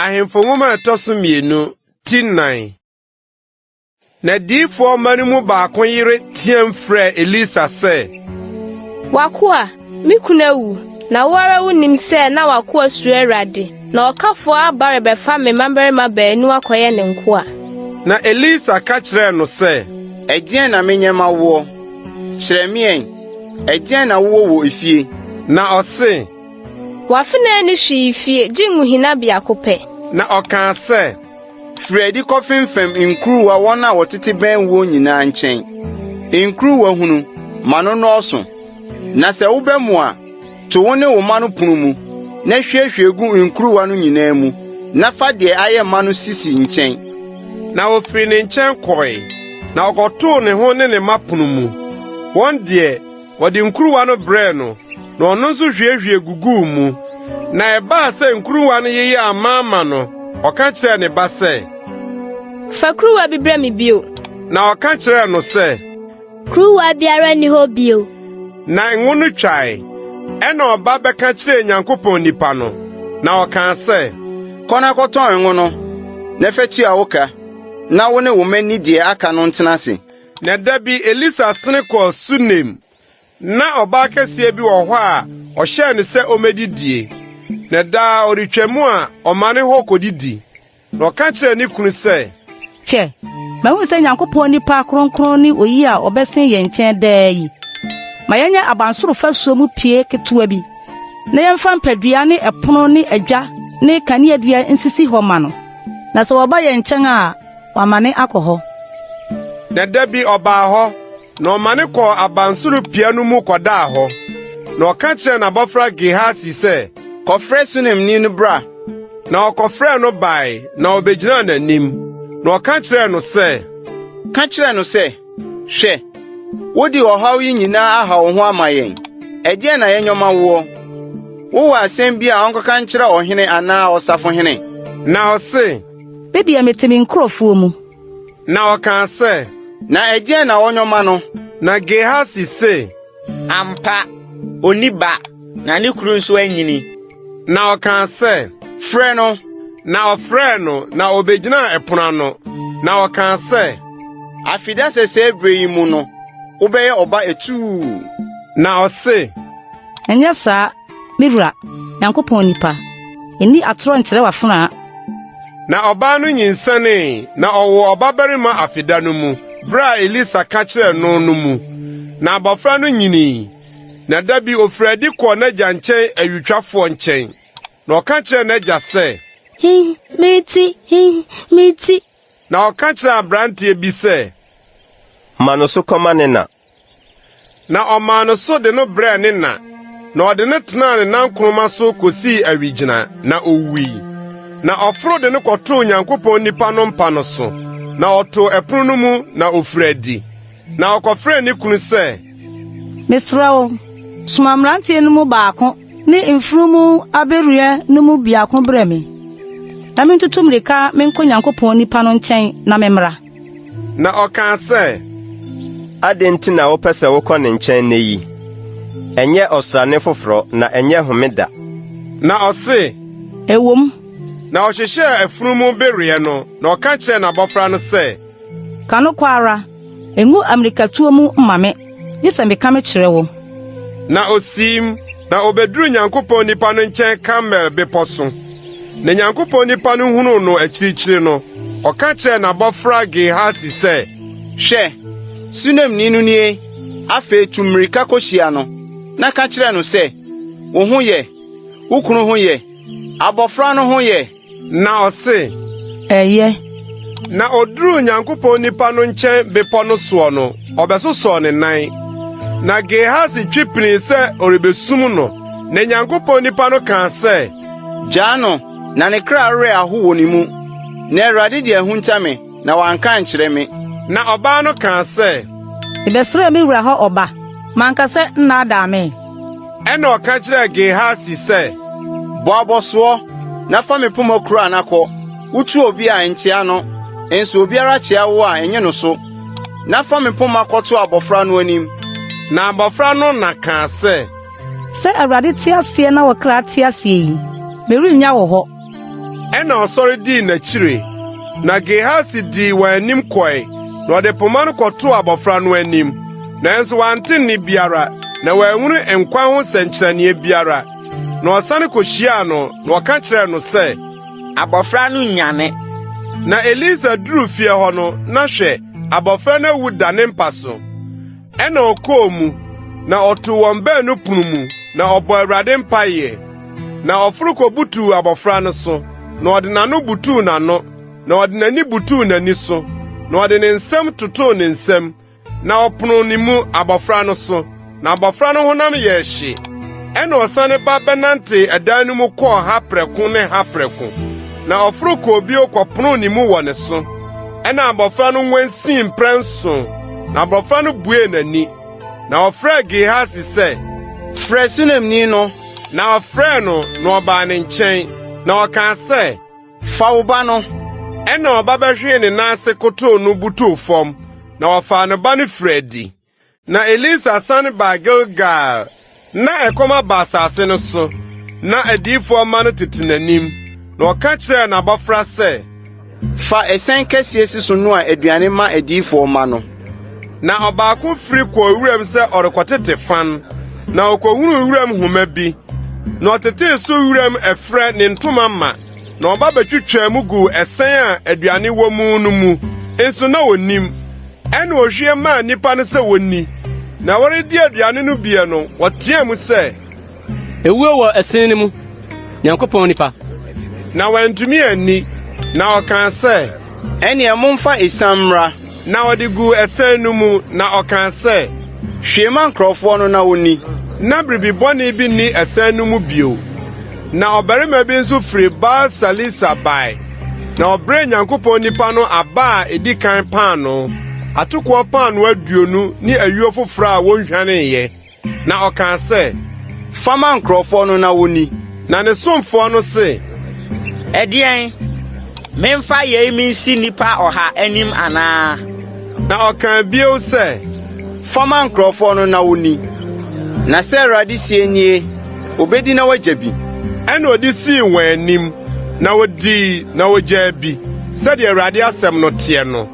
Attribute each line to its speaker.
Speaker 1: Ahemfo Nwoma a ɛtɔ so mmienu, ti nnan. Na adiyifoɔ mma no mu baako yere teɛm frɛɛ Elisa sɛ,
Speaker 2: W'akoa, me kunu awu, na wo ara wunim sɛ na w'akoa suro Awurade, na ɔkafoɔ aba rebɛfa me mmabarima baanu akɔyɛ ne nkoa.
Speaker 1: Na Elisa ka kyerɛɛ no sɛ,
Speaker 3: Ɛdeɛn na menyɛ mma woɔ? Kyerɛ me ɛ, ɛdeɛn na wowɔ wɔ efie?
Speaker 1: Na ɔse,
Speaker 2: W'afenaa nni hwee fie gye ngohina biako pɛ.
Speaker 1: Na ɔkaa sɛ,
Speaker 3: Firi adi kɔfemfɛm nkuruwa wɔn a wɔtete bɛn woɔ nyinaa nkyɛn. Nkuruwa hunu, ma no nnɔɔso. Na sɛ woba mu a, to wo ne wo mma no pono mu, na hwiehwie gu nkuruwa no nyinaa mu, na fa deɛ ayɛ ma no sisi nkyɛn.
Speaker 1: Na ɔfirii ne nkyɛn kɔe, na ɔkɔtoo ne ho ne ne mma pono mu. Wɔn deɛ, Wɔde nkuruwa no brɛɛ no, na ɔno nso hwiehwie guguu mu. Na ɛbaa sɛ nkuruwa no yeyɛɛ amaama no, ɔka kyerɛɛ ne ba sɛ,
Speaker 2: Fa kuruwa bi brɛ me bio.
Speaker 1: Na ɔka kyerɛɛ no sɛ,
Speaker 4: Kuruwa biara nni hɔ bio.
Speaker 1: Na ngo no twae. Ɛnna ɔba bɛka kyerɛɛ Nyankopɔn nipa no, na ɔkaa sɛ,
Speaker 3: Kɔ na kɔtɔn ngo no, na fa tua wo ka, na wo ne wo mma nni deɛ aka no ntena ase.
Speaker 1: Na da bi Elisa sene kɔɔ Sunem. Ná ɔbaa kɛseɛ bi wɔ hɔ a ɔhyɛɛ no sɛ ommedidie, na daa ɔretwam a ɔmane hɔ kɔdidi. Na ɔka kyerɛɛ ne kunu sɛ,
Speaker 5: Hwɛ, mahu sɛ Nyankopɔn nipa kronkron ne oyi a ɔbɛsen yɛn nkyɛn daa yi. Ma yɛnyɛ abansoro fasuo mu pie ketewa bi, na yɛmfa mpadua ne ɛpono ne adwa ne kaneadua nsisi hɔ mma no. Na sɛ ɔba yɛn nkyɛn a, Wamane akɔ hɔ.
Speaker 1: Na da bi ɔbaa hɔ, na ɔmane kɔɔ abansoro pia no mu kɔdaa hɔ. Na ɔka kyerɛɛ n'abɔfra Gehasi sɛ,
Speaker 3: Kɔfrɛ Sunemni no bra.
Speaker 1: Na ɔkɔfrɛɛ no bae, na obegyinaa n'anim. Na ɔka kyerɛɛ no sɛ,
Speaker 3: Ka kyerɛ no sɛ, 'Hwɛ, wode ɔhaw yi nyinaa ahaw wo ho ama yɛn. Ɛdeɛn na yɛnyɔ mma woɔ? Wowɔ asɛm bi a ɔnkɔka nkyerɛ ɔhene anaa ɔsafohene?
Speaker 1: Na ɔse,
Speaker 5: Me deɛ, mete me nkurɔfoɔ mu.
Speaker 1: Na ɔkaa sɛ,
Speaker 3: Na ɛdeɛn na ɔnyɔ ma no?
Speaker 1: Na Gehasi se,
Speaker 6: Ampa, onni ba, na ne kunu nso anyini.
Speaker 1: Na ɔkaa sɛ,
Speaker 3: Frɛ no.
Speaker 1: Na ɔfrɛɛ no, na obegyinaa ɛpono ano. Na ɔkaa sɛ,
Speaker 3: Afida sɛsɛɛ berɛ yi mu no, wobɛyɛ ɔba atuu.
Speaker 1: Na ɔse,
Speaker 5: Ɛnyɛ saa, me wura, Nyankopɔn nipa, nni atorɔ nkyerɛ w'afenaa.
Speaker 1: Na ɔbaa no nyinsɛnee, na ɔwoo ɔbabarima afeda no mu, bere a Elisa ka kyerɛɛ no no mu. Na abofra no nyinii, na da bi ofii adi kɔɔ n'agya nkyɛn awitwafoɔ nkyɛn. Na ɔka kyerɛɛ n'agya sɛ,
Speaker 4: Hin, me ti, hin, me ti.
Speaker 1: Na ɔka kyerɛɛ aberanteɛ bi sɛ,
Speaker 7: Ma no so kɔma ne na.
Speaker 1: Na ɔmaa no so de no brɛɛ ne na, na ɔde no tenaa ne nankoroma so kosii awigyina, na owui. Na ɔforo de no kɔtoo Nyankopɔn nipa no mpa no so, na ɔtoo ɛpono no mu na ofirii adi. Na ɔkɔfrɛɛ ne kunu sɛ,
Speaker 5: Mesrɛ wo, soma mmeranteɛ no mu baako ne mfunumu abereɛ no mu biako brɛ me, na mintutu mmirika menkɔ Nyankopɔn nipa no nkyɛn na memmra.
Speaker 1: Na ɔkaa sɛ,
Speaker 7: Adɛn nti na wopɛ sɛ wokɔ ne nkyɛn nnɛ yi? Ɛnyɛ ɔsrane foforɔ na ɛnyɛ homeda.
Speaker 1: Na ɔse,
Speaker 5: Ɛwom.
Speaker 1: Na ɔhyehyɛɛ afunumu bereɛ no, na ɔka kyerɛɛ n'abɔfra no sɛ,
Speaker 5: Ka no kɔ ara, ngu ammirikatuo mu mma me, gye sɛ meka mekyerɛ wo.
Speaker 1: Na osiim, na obeduruu Nyankopɔn nipa no nkyɛn Karmel bepɔ so. Na Nyankopɔn nipa no hunuu no akyirikyiri no, ɔka kyerɛɛ n'abɔfra Gehasi sɛ,
Speaker 3: Hwɛ, Sunemni no nie! Afei tu mmirika kohyia no, na ka kyerɛ no sɛ, 'Wo ho yɛ? Wo kunu ho yɛ? Abofra no ho yɛ?
Speaker 1: Na ɔse,
Speaker 5: Ɛyɛ.
Speaker 1: Na oduruu Nyankopɔn nipa no nkyɛn bepɔ no soɔ no, ɔbɛsosɔɔ ne nan. Na Gehasi twe pinii sɛ ɔrebesum no, na Nyankopɔn nipa no kaa sɛ,
Speaker 3: Gyaa no, na ne kra werɛ ahow wɔ ne mu, na Awurade de ahunta me, na wanka ankyerɛ me.
Speaker 1: Na ɔbaa no kaa sɛ,
Speaker 5: Mebɛsrɛɛ me wura hɔ ɔba, manka sɛ, 'Nnaadaa me.
Speaker 1: Ɛnna ɔka kyerɛɛ Gehasi sɛ,
Speaker 3: Bɔ abɔsoɔ, na fa me poma kura na kɔ. Wotu obi a, nkyea no, nso obiara kyea wo a, nnye no so. Na fa me poma kɔto abɔfra no anim.
Speaker 1: Na abɔfra no na kaa sɛ,
Speaker 5: Sɛ Awurade te aseɛ na wo kra te aseɛ yi, merennya wo hɔ.
Speaker 1: Ɛnna ɔsɔre dii n'akyiri, na Gehasi dii wɔn anim kɔe, na ɔde poma no kɔtoo abofra no anim. Nanso wante nne biara, na wanhunu nkwa ho nsɛnkyerɛnne biara. Na ɔsane kohyiaa no, na ɔka kyerɛɛ no sɛ,
Speaker 6: Abofra no nnyane.
Speaker 1: Na Elisa duruu fie hɔ no, na hwɛ, abofra no awu da ne mpa so. Ɛnna ɔkɔɔ mu, na ɔtoo wɔn baanu pon mu, na ɔbɔɔ Awurade mpae. Na ɔforo kobutuw abofra no so, na ɔde n'ano butuw n'ano, na ɔde n'ani butuw n'ani so, na ɔde ne nsam totoo ne nsam, na ɔponoo ne mu abofra no so, na abofra no honam yɛɛ hye. Ɛnna ɔsane ba bɛnantee ɛdan no mu kɔɔ ha prɛko ne ha prɛko, na ɔforo kɔɔ bio kɔponoo ne mu wɔ ne so. Ɛnna abofra no nwansii mprɛnson, na abofra no buee n'ani. Na ɔfrɛɛ Gehasi sɛ,
Speaker 3: Frɛ Sunemni no.
Speaker 1: Na ɔfrɛɛ no, na ɔbaa ne nkyɛn, na ɔkaa sɛ,
Speaker 3: Fa wo ba no.
Speaker 1: Ɛnna ɔba bɛhwee ne nan ase kotow no butuw fam, na ɔfaa ne ba no firii adi. Na Elisa sane baa Gilgal. Ná ɛkɔm aba asase no so. Ná adiyifo mma no tete n'anim. Na ɔka kyerɛɛ n'abofra sɛ,
Speaker 3: Fa ɛsɛn kɛseɛ si so noa aduane ma adiyifoɔ mma no.
Speaker 1: Na ɔbaako firi kɔɔ wuram sɛ ɔrekɔtete fan, na okohunuu wuram nhoma bi, na ɔtetee so wuram ɛferɛ ne ntoma ma, na ɔba betwitwaa mu guu ɛsɛn a aduane wɔ mu no mu, nso na onnim. Ɛnna ohwie maa nnipa no sɛ wonni. Na wɔredi aduane no bi no, wɔteɛɛ mu sɛ,
Speaker 8: Ewuo wɔ ɛsene no mu, Nyankopɔn nipa!
Speaker 1: Na wɔantumi anni. Na ɔkaa sɛ,
Speaker 3: Ɛnneɛ momfa esiam mmra.
Speaker 1: Na ɔde guu ɛsɛn no mu, na ɔkaa sɛ,
Speaker 3: Hwie ma nkurɔfoɔ no na wɔnni.
Speaker 1: Na biribi bɔne bi nni ɛsɛn no mu bio. Na ɔbarima bi nso firi Baal-Salisa bae, na ɔbrɛɛ Nyankopɔn nipa no aba a edi kan paanoo, atokoɔ paanoo 20 ne ayuo foforo a wonhwaneeɛ. Na ɔkaa sɛ,
Speaker 3: Fa ma nkurɔfoɔ no na wɔnni.
Speaker 1: Na ne somfoɔ no se,
Speaker 6: Ɛdeɛn? Memfa yei mensi nnipa ɔha anim anaa?
Speaker 1: Na ɔkaa bio sɛ,
Speaker 3: Fa ma nkurɔfoɔ no na wɔnni. Na sɛ Awurade seɛ nie, Wɔbɛdi na wɔagya bi.
Speaker 1: Ɛnna ɔde sii wɔn anim, na wɔdii na wɔgyaa bi, sɛdeɛ Awurade asɛm no teɛ no.